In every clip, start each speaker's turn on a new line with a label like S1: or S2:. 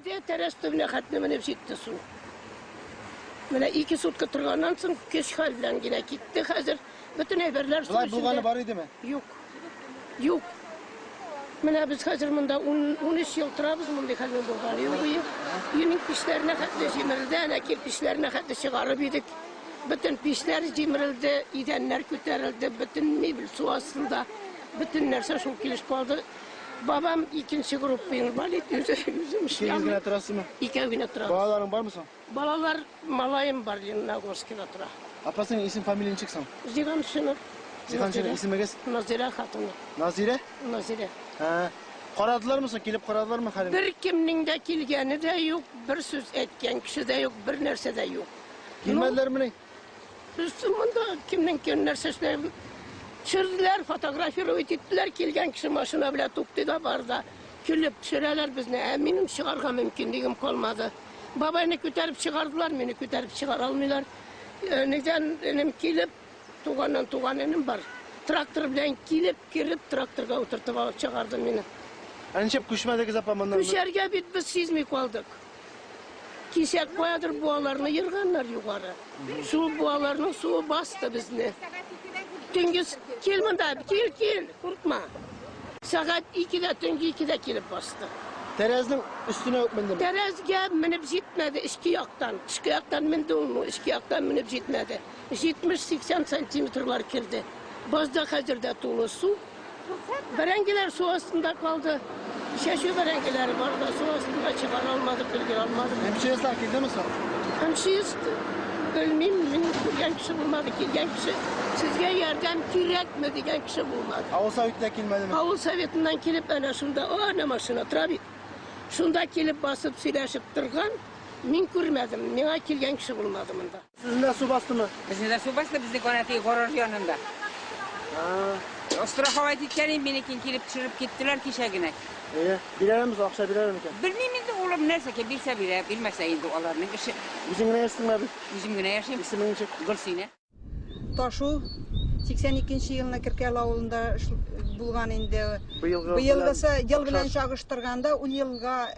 S1: Өйдә тәрәз төбенә хәтле менеп җитте су. Менә ике сутка торганнан соң көч хәл белән генә китте хәзер. Бөтен әйберләр су
S2: Болай булганы бар идеме?
S1: Юк. Юк. Менә без хәзер монда 13 ел торабыз, мондый хәлнең булганы юк иде. Өйнең пичләренә хәтле җимерелде, әнә кирпечләренә хәтле чыгарып идек. Бөтен пичләр җимерелде, идәннәр күтәрелде, бөтен мебель су астында. Бөтен нәрсә шул килеш калды. Бабам икенче группа инвалид, үзе үзем эшли
S2: Икегез генә
S1: алмыйм.
S2: торасызмы?
S1: Икәү генә торабыз.
S2: Балаларың бармы соң?
S1: Балалар, малаем бар, Лениногорскида тора.
S2: Апа, синең исем, фамилия ничек соң?
S1: Зиганшинов.
S2: Зиганшинов, исемегез?
S1: Назирә хатыны.
S2: Назирә?
S1: Назирә.
S2: Ә, карадылармы соң, килеп карадылармы хәлеңне?
S1: Бер кемнең дә килгәне дә юк, бер сүз әйткән кеше дә юк, бер нәрсә дә юк.
S2: Килмәделәрмени?
S1: Без монда кемнең кем нәрсәсенә төшерделәр, фотографировать иттеләр, килгән кеше машина белән туктый да бар да көлеп төшерәләр безне. Ә минем чыгарга мөмкинлегем калмады. Бабайны күтәреп чыгардылар, мине күтәреп чыгара алмыйлар. Нидән энем килеп, туганнан туган энем бар. Трактор белән килеп, кереп, тракторга утыртып алып чыгарды мине.
S2: Ә ничек күчмәдегез, апа, моннан?
S1: Күчәргә бит без сизми калдык. Кисәк каядыр буаларны ерганнар югары. Шул буаларның суы басты безне. Төнге кил монда, кил, кил, куркма. Сәгать 2-дә, төнге 2-дә килеп басты.
S2: Тәрәзнең өстенә үк мендеме?
S1: Тәрәзгә менеп җитмәде эчке яктан. Тышкы яктан менде ул, эчке яктан менеп җитмәде. 70-80 сантиметрлар керде. Базда хәзер дә тулы су. Бәрәңгеләр су астында калды. Чәчү бәрәңгеләре бар да су астында чыгара алмадык, өлгерә алмадык.
S2: МЧСлар килдеме соң?
S1: МЧС белмим, мин күргән кеше булмады, килгән кеше сезгә ярдәм кирәкме дигән кеше булмады.
S2: Авыл советы да килмәдеме?
S1: Авыл советыннан килеп, әнә шунда, о, әнә машина тора бит. Шунда килеп басып сөйләшеп торган, мин күрмәдем, миңа килгән кеше булмады монда.
S2: Сезне дә су бастымы?
S3: Безне дә су басты, безнең әнә теге гараж янында. Страховать иткән идем, минекен килеп төшереп киттеләр кичә генә.
S2: Әйе. Бирәләрме соң, акча бирәләр микән?
S3: Белмим инде, улым, нәрсәгә бирсә бирә, бирмәсә инде аларның эше.
S2: Үзең генә яшисеңме, әби?
S3: Үзем генә яшим.
S2: Исемең ничек?
S3: Гөлсинә.
S4: Ташу 82 елны Керкәле авылында булган инде.
S2: Быелгы
S4: Быелгысы ел белән
S2: охшаш.
S4: чагыштырганда ул елга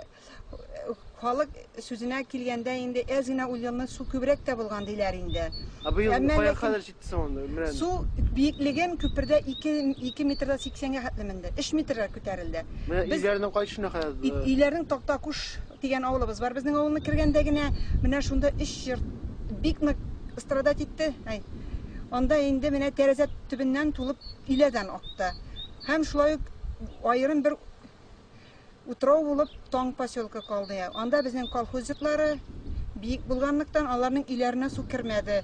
S4: халык сүзенә килгәндә инде әз генә ул елны су күбрәк тә булган диләр инде.
S2: Ә быел
S4: Әмма
S2: кая
S4: ләкин
S2: кадәр җитте соң анда? Менә
S4: Су биеклеген күпердә 2 2 метрда 80-гә хәтле менде. 3 метрга күтәрелде.
S2: Менә
S4: Без
S2: өйләрнең кайсына кадәр?
S4: Өйләрнең Тактакуш дигән авылыбыз бар. Безнең авылны кергәндә генә менә шунда 3 йорт бик нык страдать итте. Әй. Анда инде менә тәрәзә төбеннән тулып өйләрдән акты. Һәм шулай ук аерым бер утрау булып Таң поселкы калды. Анда безнең колхоз йортлары биек булганлыктан аларның өйләренә су кермәде.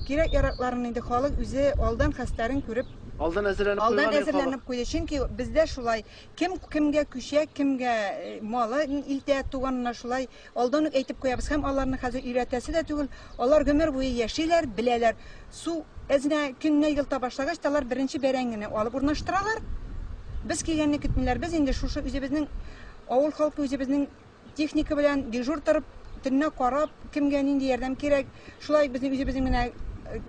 S4: Кирәк яракларын инде халык үзе алдан хәстәрен күреп,
S2: Алдан әзерләнеп
S4: алдан
S2: куйган инде
S4: әзерләнеп
S2: халык.
S4: куйды. Чөнки бездә шулай, кем кемгә күчә, кемгә малы илтә, туганына шулай алдан ук әйтеп куябыз. Һәм аларны хәзер өйрәтәсе дә түгел. Алар гомер буе яшиләр, беләләр. Су әзенә көненә елта башлагач та алар беренче бәрәңгене алып урнаштыралар. Без килгәнне көтмиләр. Без инде шушы үзебезнең авыл халкы үзебезнең техника белән дежур торып, төнлә карап, кемгә нинди ярдәм кирәк. Шулай безнең үзебезнең менә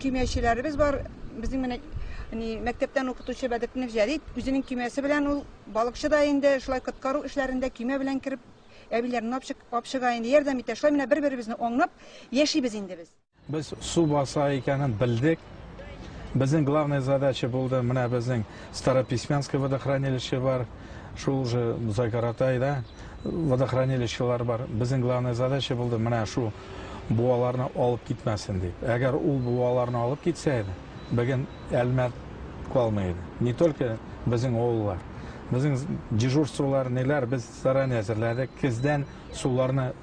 S4: көймәчеләребез бар. Безнең менә ни, мәктәптән укытучы Бәдретдинов Җәдит үзенең көймәсе белән ул балыкчы да инде шулай коткару эшләрендә көймә белән кереп әбиләрне алып чыга инде, ярдәм итә. Шулай менә бер-беребезне аңлап яшибез инде без.
S5: Без су баса икәнен белдек. Безнең главная задача булды, менә безнең Старописьменское водохранилище бар, шул же Закаратайда водохранилищелар бар. Безнең главная задача булды, менә шу буаларны алып китмәсен дип. Әгәр ул буаларны алып китсә иде, бүген Әлмәт калмый иде. Не только безнең авыллар. Безнең дежурстволар, ниләр без заранее әзерләдек. Көздән суларны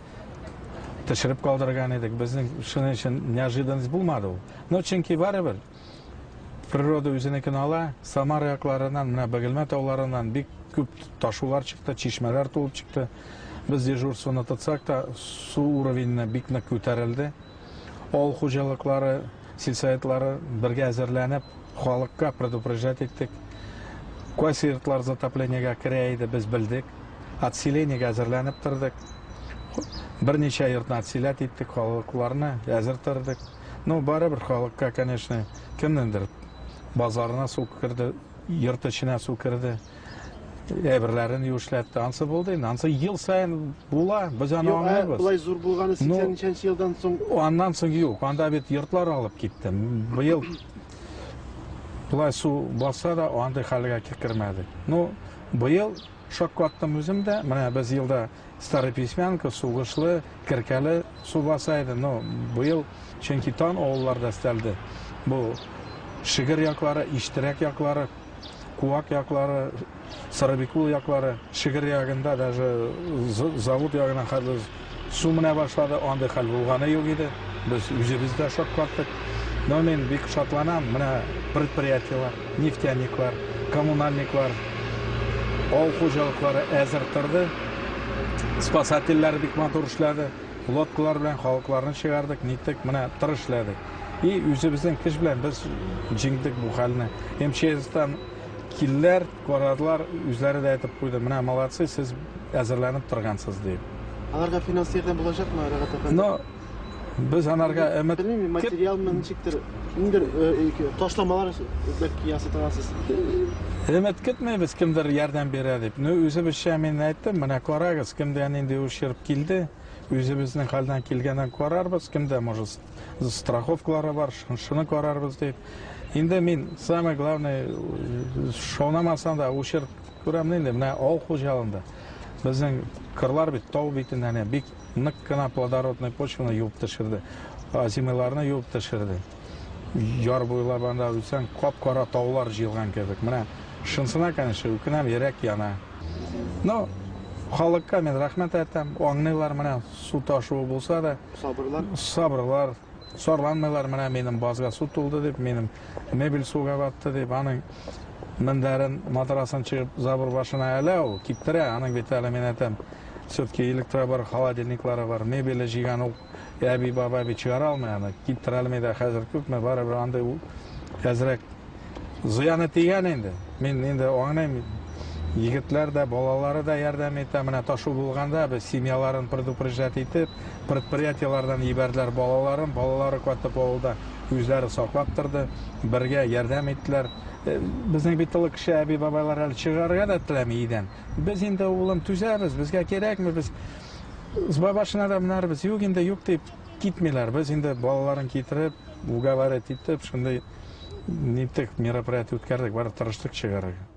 S5: төшереп калдырган идек. Безнең шуның өчен неожиданность булмады ул. Но чөнки барыбер природа үзенекен ала. Самара якларыннан, менә Бөгелмә тауларыннан бик күп ташулар чыкты, чишмәләр тулып чыкты. Без дежурствоны тотсак та, су уровеньне бик нык күтәрелде. Авыл хуҗалыклары, сельсоветлары бергә әзерләнеп, халыкка предупреждать иттек. Кайсы йортлар затоплениегә керә иде, без белдек. Отселениегә әзерләнеп тордык. Берничә йортны отселять иттек, халыкларны әзер тордык. Ну, барыбер халыкка, конечно, кемнеңдер базарына су керде, йорт эченә су керде. Әйберләрен юешләтте. Ансы булды инде. Ансы ел саен була, без аны
S2: Юк, ә
S5: аңлыйбыз.
S2: болай зур булганы
S5: Ну,
S2: 80 нче елдан соң
S5: Аннан соң юк. Анда бит йортлар алып китте. Быел болай су баса да андый хәлгә кермәдек. Ну, быел шаккаттым үзем дә. Менә без елда Старый Письмянка, Сугышлы, Керкәле су баса иде. Но быел чөнки тан авылларда өстәлде. Бу Шигер яклары, Иштирәк яклары, Куак яклары, Сарабикул яклары, Шигер ягында даже завод ягына хәтле су менә башлады. Андый хәл булганы юк иде. Без үзебез дә шаккаттык. Но мин бик шатланам. Менә предприятиелар, нефтяниклар, коммунальниклар, авыл хуҗалыклары әзер торды. Спасательләр бик матур эшләде. Лодкалар белән халыкларны чыгардык, ниттек, менә тырыш эшләдек. И үзебезнең көч белән без җиңдек бу хәлне. МЧСтан килделәр, карадылар, үзләре дә әйтеп куйды, менә молодцы, сез әзерләнеп торгансыз дип.
S2: Аларга финанс ярдәм булачакмы, Рәгать әфәнде?
S5: Но без анарга өмет
S2: Белмим, материалмы, ничектер, ниндер ташламалар бәлки ясатасыз.
S5: Өмет көтмәйбез, кемдер ярдәм бирә дип. Ну, үзебезчә мин әйттем, менә карагыз, кемдә нинди ущерб килде, үзебезнең хәлдән килгәнен карарбыз, кемдә, может, страховкалары бар, шуны карарбыз дип. Инде мин, самое главное, шаунамасам да ущерб күрәм инде, менә авыл хуҗалыгында. Безнең кырлар бит тау битеннән бик нык кына плодородный почваны юып төшерде. Озимыйларны юып төшерде. Яр буйлап анда үтсәң, кап-кара таулар җыелган кебек. Менә шунсына, конечно, үкенәм, йөрәк яна. Но халыкка мин рәхмәт әйтәм, аңлыйлар, менә су ташуы булса да,
S2: Сабырлар.
S5: Сабырлар, сарланмыйлар, менә минем базга су тулды дип, минем мебель суга батты дип, аның мендәрен, матрасын чыгып забор башына әлә ул, киптерә, аның бит әле мин әйтәм, все-таки электро бар, холодильниклары бар, мебеле җыйган ул әби бабай бит чыгара алмый аны, киптерә алмый да хәзер күпме, барыбер андый ул әзрәк зыяны тигән инде. Мин инде аңлыйм, егетләр дә, балалары да ярдәм итә. Менә ташу булганда без семьяларын предупреждать итеп, предприятиеләрдән җибәрделәр балаларын, балалары кайтып авылда үзләре саклап торды, бергә ярдәм иттеләр. Безнең бит олы кеше әби бабайлар әле чыгарга да теләми өйдән. Без инде улым түзәбез, безгә кирәкме, без изба башына да менәрбез, юк инде, юк дип китмиләр. Без инде балаларын китереп, уговаривать итеп, шундый ниттек мероприятие үткәрдек, бары тырыштык чыгарырга.